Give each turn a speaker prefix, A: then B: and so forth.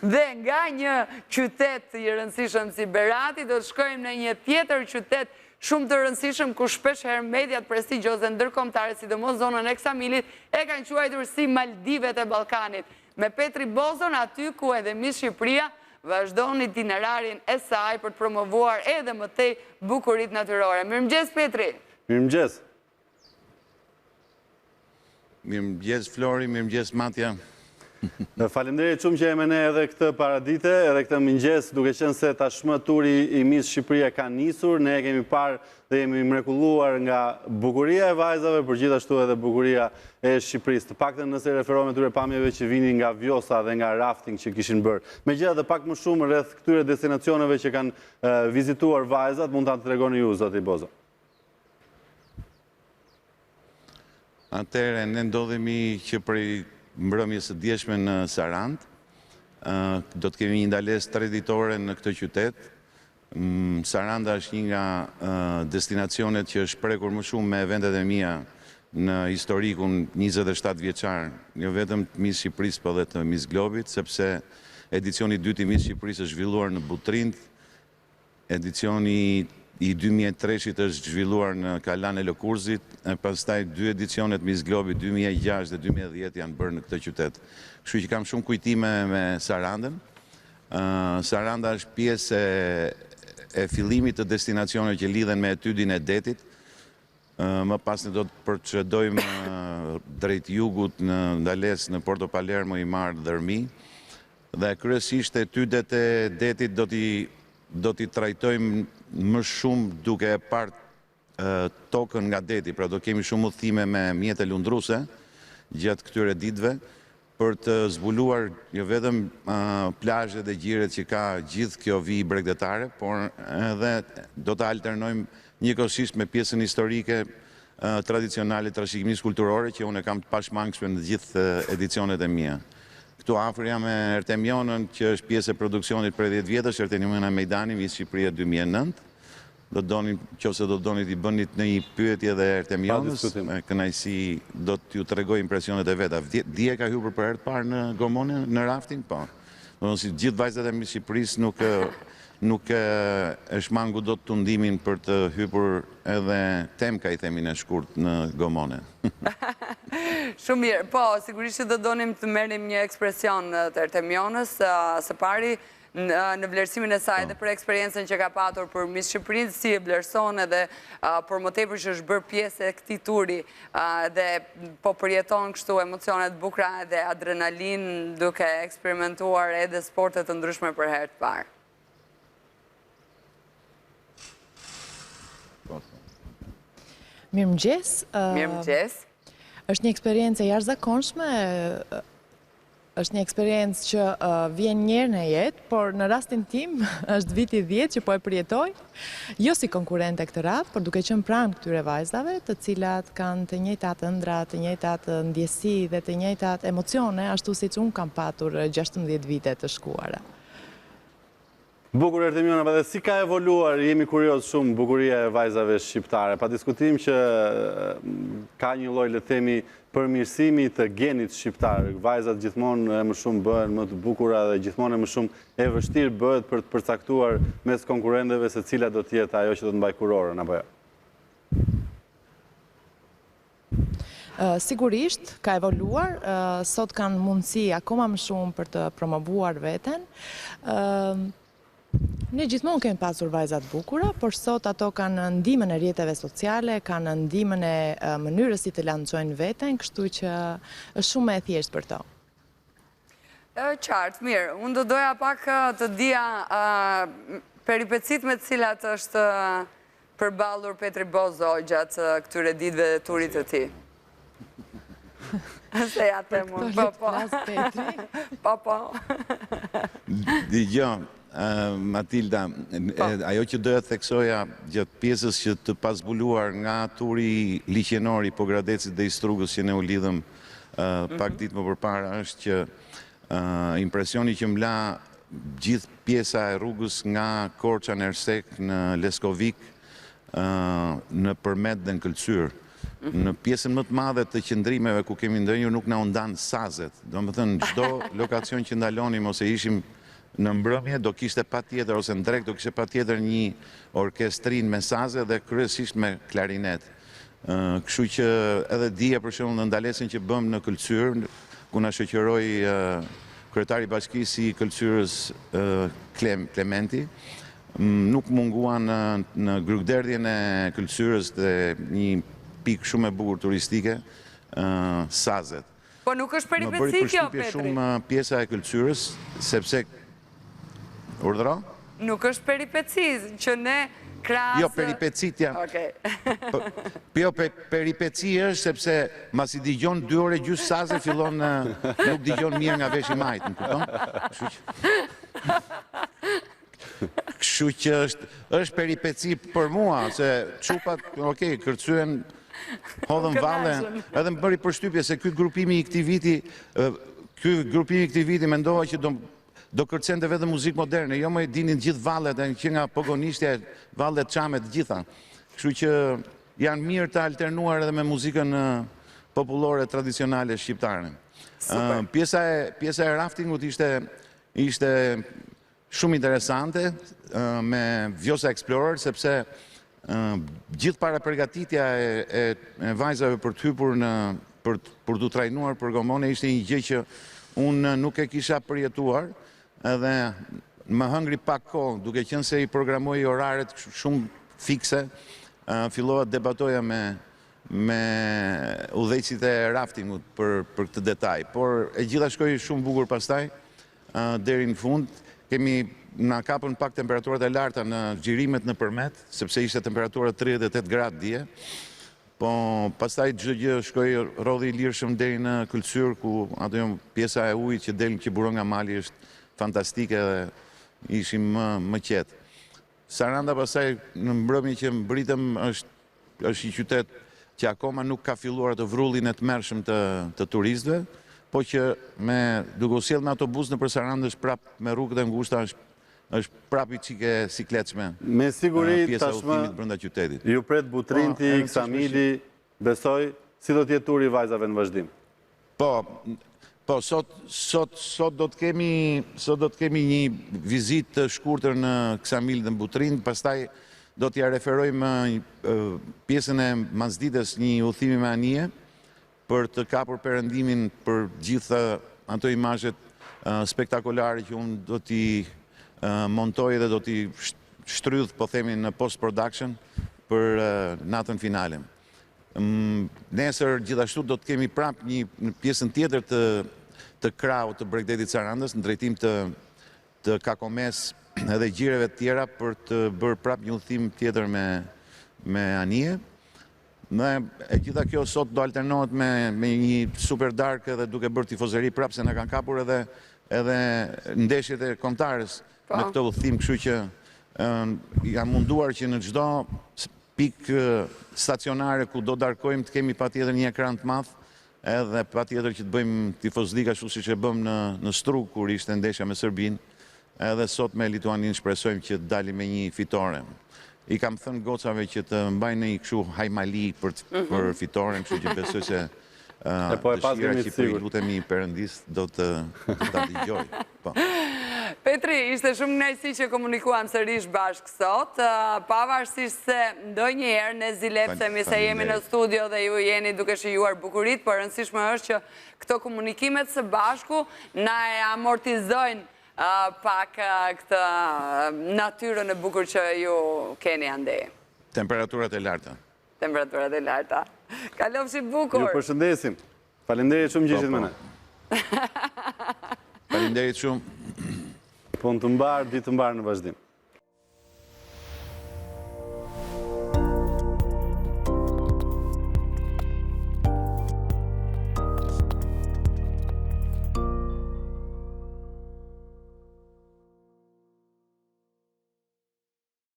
A: Dhe nga një qytet i rëndësishëm si Berati, do të shkojmë në një tjetër qytet shumë të rëndësishëm ku shpeshherë mediat prestigjioze ndërkombëtare, sidomos zonën e Ksamilit, e kanë quajtur si Maldivet e Ballkanit. Me Petri Bozon aty ku edhe Miss Shqipëria vazhdon itinerarin e saj për të promovuar edhe më tej bukuritë natyrore. Mirëmëngjes Petri!
B: Mirëmëngjes!
C: Mirëmëngjes Flori, mirëmëngjes Matja.
B: Faleminderit shumë që je me ne edhe këtë paradite, edhe këtë mëngjes, duke qenë se tashmë turi i Miss Shqipëria ka nisur, ne e kemi parë dhe jemi mrekulluar nga bukuria e vajzave, por gjithashtu edhe bukuria e Shqipërisë. Të paktën nëse i referohemi atyre pamjeve që vinin nga Vjosa dhe nga rafting që kishin bërë. Megjithatë pak më shumë rreth këtyre destinacioneve që kanë vizituar vajzat, mund ta tregoni ju, zoti Bozo.
C: Atëherë, ne ndodhemi që prej mbrëmjes së djeshme në Sarandë. Do të kemi një ndalesë treditore në këtë qytet. Saranda është një nga destinacionet që është prekur më shumë me eventet e mia në historikun 27 vjeçar, jo vetëm të Miss Shqipërisë, po dhe të Miss Globit, sepse edicioni i dytë i Miss Shqipërisë është zhvilluar në Butrint, Edicioni i 2003-shit është zhvilluar në Kalanë e Lëkurëzit, e pastaj dy edicionet Miss Globit 2006 dhe 2010 janë bërë në këtë qytet. Kështu që kam shumë kujtime me Sarandën. Saranda është pjesë e fillimit të destinacioneve që lidhen me etydin e detit. Më pas ne do të procedojmë drejt jugut në ndalesë në Porto Palermo, Himarë, Dhërmi. Dhe kryesisht etydet e detit do t'i do t'i trajtojmë më shumë duke e parë tokën nga deti, pra do kemi shumë udhëtime me mjete lundruese gjatë këtyre ditëve për të zbuluar jo vetëm plazhet dhe gjiret që ka gjithë kjo vijë bregdetare, por edhe do të alternojmë njëkohësisht me pjesën historike tradicionale trashëgimisë kulturore që unë e kam të pashmangshme në gjithë edicionet e mia. Këtu afër jam me Ertemionën, që është pjesë e produksionit prej 10 vjetësh, Ertemiona Mejdani, Miss Shqipëria 2009. Do donim, qoftë se do doni t'i bënit ndonjë pyetje dhe Ertemionës, me kënaqësi do t'ju tregoj impresionet e veta. Dje ka hyrë për herë të parë në gomone, në rafting, po. Do si gjithë vajzat e Miss Shqipërisë nuk nuk e shmangu dot tundimin për të hypur edhe temka i themi ne shkurt në gomone.
A: Shumë mirë, po, sigurisht që do donim të merrnim një ekspresion të Ertemionës, së pari në vlerësimin e saj dhe për eksperiencën që ka patur për Miss Shqipërinë, si e vlerëson edhe për më tepër që është bërë pjesë e këtij turi dhe po përjeton kështu emocione të bukura dhe adrenalinë duke eksperimentuar edhe sporte të ndryshme për herë të parë.
D: Mirëmëngjes.
A: Mirëmëngjes.
D: Është një eksperiencë e jashtëzakonshme, është një eksperiencë që vjen njëherë në jetë, por në rastin tim është viti 10 që po e përjetoj, jo si konkurrente këtë radhë, por duke qenë pranë këtyre vajzave, të cilat kanë të njëjtat ëndrra, të njëjtat ndjesi dhe të njëjtat emocione, ashtu siç unë kam patur 16 vite të shkuara.
B: Bukur Ertemiona, dhe si ka evoluar, jemi kurioz shumë, bukuria e vajzave shqiptare. Pa diskutim që ka një lloj, le të themi, përmirësimi të genit shqiptar. Vajzat gjithmonë e më shumë bëhen më të bukura dhe gjithmonë e më shumë e vështirë bëhet për të përcaktuar mes konkurrenteve se cila do të jetë ajo që do të mbajë kurorën, apo jo?
D: Sigurisht, ka evoluar, sot kanë mundësi akoma më shumë për të promovuar veten. Ne gjithmonë kemi pasur vajza të bukura, por sot ato kanë ndihmën e rrjeteve sociale, kanë ndihmën e mënyrës si të lançojnë veten, kështu që është shumë më e thjeshtë për to.
A: Qartë, mirë. Unë do doja pak të dija peripecitë me të cilat është përballur Petri Bozo gjatë këtyre ditëve dhe turit të tij. Se ja të mund, po, po. Po, po.
C: Dëgjo, Matilda, po. ajo që doja të theksoja gjatë pjesës që të pazbuluar nga turi liqenor i Pogradecit dhe i Strugës që ne u lidhëm pak mhm. ditë më përpara është që impresioni që më la gjithë pjesa e rrugës nga Korça në Ersekë, në Leskovik, në Përmet dhe në Këlcyrë. Në pjesën më të madhe të qëndrimeve ku kemi ndenjur nuk na u ndanë sazet. Domethënë çdo lokacion që ndalonim ose ishim në mbrëmje do kishte patjetër ose në drekë do kishte patjetër një orkestrinë me saze dhe kryesisht me klarinetë. Kështu që edhe dje për shembull në ndalesën që bëmë në Këlcyrë, ku na shoqëroi kryetari i bashkisë i Këlcyrës Klementi, Nuk munguan në grykëderdhjen e Këlcyrës dhe një pikë shumë e bukur turistike, Sazet.
A: Po nuk është peripeci kjo,
C: Petri? Më bëri përshtypje shumë pjesa e Këlcyrës, sepse Urdhëro?
A: Nuk është peripeci që ne krahas
C: Jo, peripecitë janë.
A: Okej.
C: Jo, peripeci është sepse masi dëgjon dy orë e gjysmë saze fillon nuk dëgjon mirë nga veshi i majtë, më kupton? Kështu që Kështu që është është peripeci për mua se çupat, ok, kërcyen, hodhën valle, edhe më bëri përshtypje se ky grupimi i këtij viti, ky grupimi i këtij viti mendova që do do kërcente vetëm muzikë moderne, jo më i dinin gjithë vallet, që nga pogonishtja, vallet çame të gjitha. Kështu që janë mirë të alternuar edhe me muzikën popullore tradicionale shqiptare. Pjesa e pjesa e raftingut ishte ishte Shumë interesante me Vjosa Explorer sepse gjithë parapërgatitja e, e, e vajzave për të hypur në për për t'u trajnuar për gomone ishte një gjë që unë nuk e kisha përjetuar edhe më hëngri pak kohë, duke qenë se i programoj oraret shumë fikse, fillova të debatoja me me udhëheqësit e raftingut për për këtë detaj, por e gjitha shkoi shumë bukur pastaj. Deri në fund, kemi na kapën pak temperaturat e larta në xhirimet në Përmet, sepse ishte temperatura 38 gradë dje. Po pastaj çdo gjë shkoi rrodhi lirshëm deri në Këlcyrë ku ato pjesa e ujit që del që buron nga mali është fantastike dhe ishim më më qetë. Saranda pastaj në mbrëmje që mbërritëm është është një qytet që akoma nuk ka filluar atë vrullin e tmerrshëm të të turistëve, po që me duke u sjellë me autobus nëpër Sarandë është prapë me rrugët e ngushta është është prapë një çikë e sikletshme
B: Me siguri
C: pjesa e
B: tashmë
C: udhëtimit brenda qytetit.
B: ju pret
C: Po,
B: Butrinti,
C: e rëndësishme është
B: Ksamili, besoj, si do të jetë turi i vajzave në vazhdim?
C: Po, po sot sot sot do të kemi sot do të kemi një vizitë të shkurtër në Ksamil dhe në Butrint, pastaj do t'ia referojmë pjesën e masdites një udhëtimi me anije për të kapur perëndimin për gjithë ato imazhet spektakolare që unë do t'i montoj dhe do t'i shtrydh, po themi, në post production për natën finale. Nesër gjithashtu do të kemi prapë një në pjesën tjetër të të krahut të bregdetit Sarandës në drejtim të të Kakomes edhe gjireve të tjera për të bërë prapë një udhëtim tjetër me me anije. Dhe e gjitha kjo sot do alternohet me me një super darkë edhe duke bërë tifozeri prapë se na kanë kapur edhe edhe ndeshjet e kombëtares
A: Po.
C: në këtë udhëtim, kështu që jam munduar që në çdo Pikë stacionare ku do darkojmë të kemi patjetër një ekran të madh edhe patjetër që të bëjmë tifozllik ashtu siç e bëmë në në Strugë kur ishte ndeshja me Serbinë edhe sot me Lituaninë shpresojmë që të dalim me një fitore. I kam thënë gocave që të mbajnë një kështu hajmali për për fitoren, kështu që besoj se
B: E po e
C: dëshira
B: paskemi
C: që
B: të
C: po i
B: sigurt.
C: lutemi Perëndisë do të do ta dëgjojë. Po.
A: Petri, ishte shumë kënaqësi që komunikuam sërish bashkë sot, pavarësisht se ndonjëherë ne zilepsemi se jemi në studio dhe ju jeni duke shijuar bukuritë, por e rëndësishme është që këto komunikimet së bashku na e amortizojnë pak këtë natyrën e bukur që ju keni andej.
C: Temperaturat e larta.
A: Temperaturat e larta. Kalofshi bukur!
B: Ju përshëndesim. Faleminderit shumë që
C: Po,
B: ishit me
C: po.
B: ne.
C: Faleminderit shumë.
B: Punë të mbarë, ditë të mbarë në vazhdim.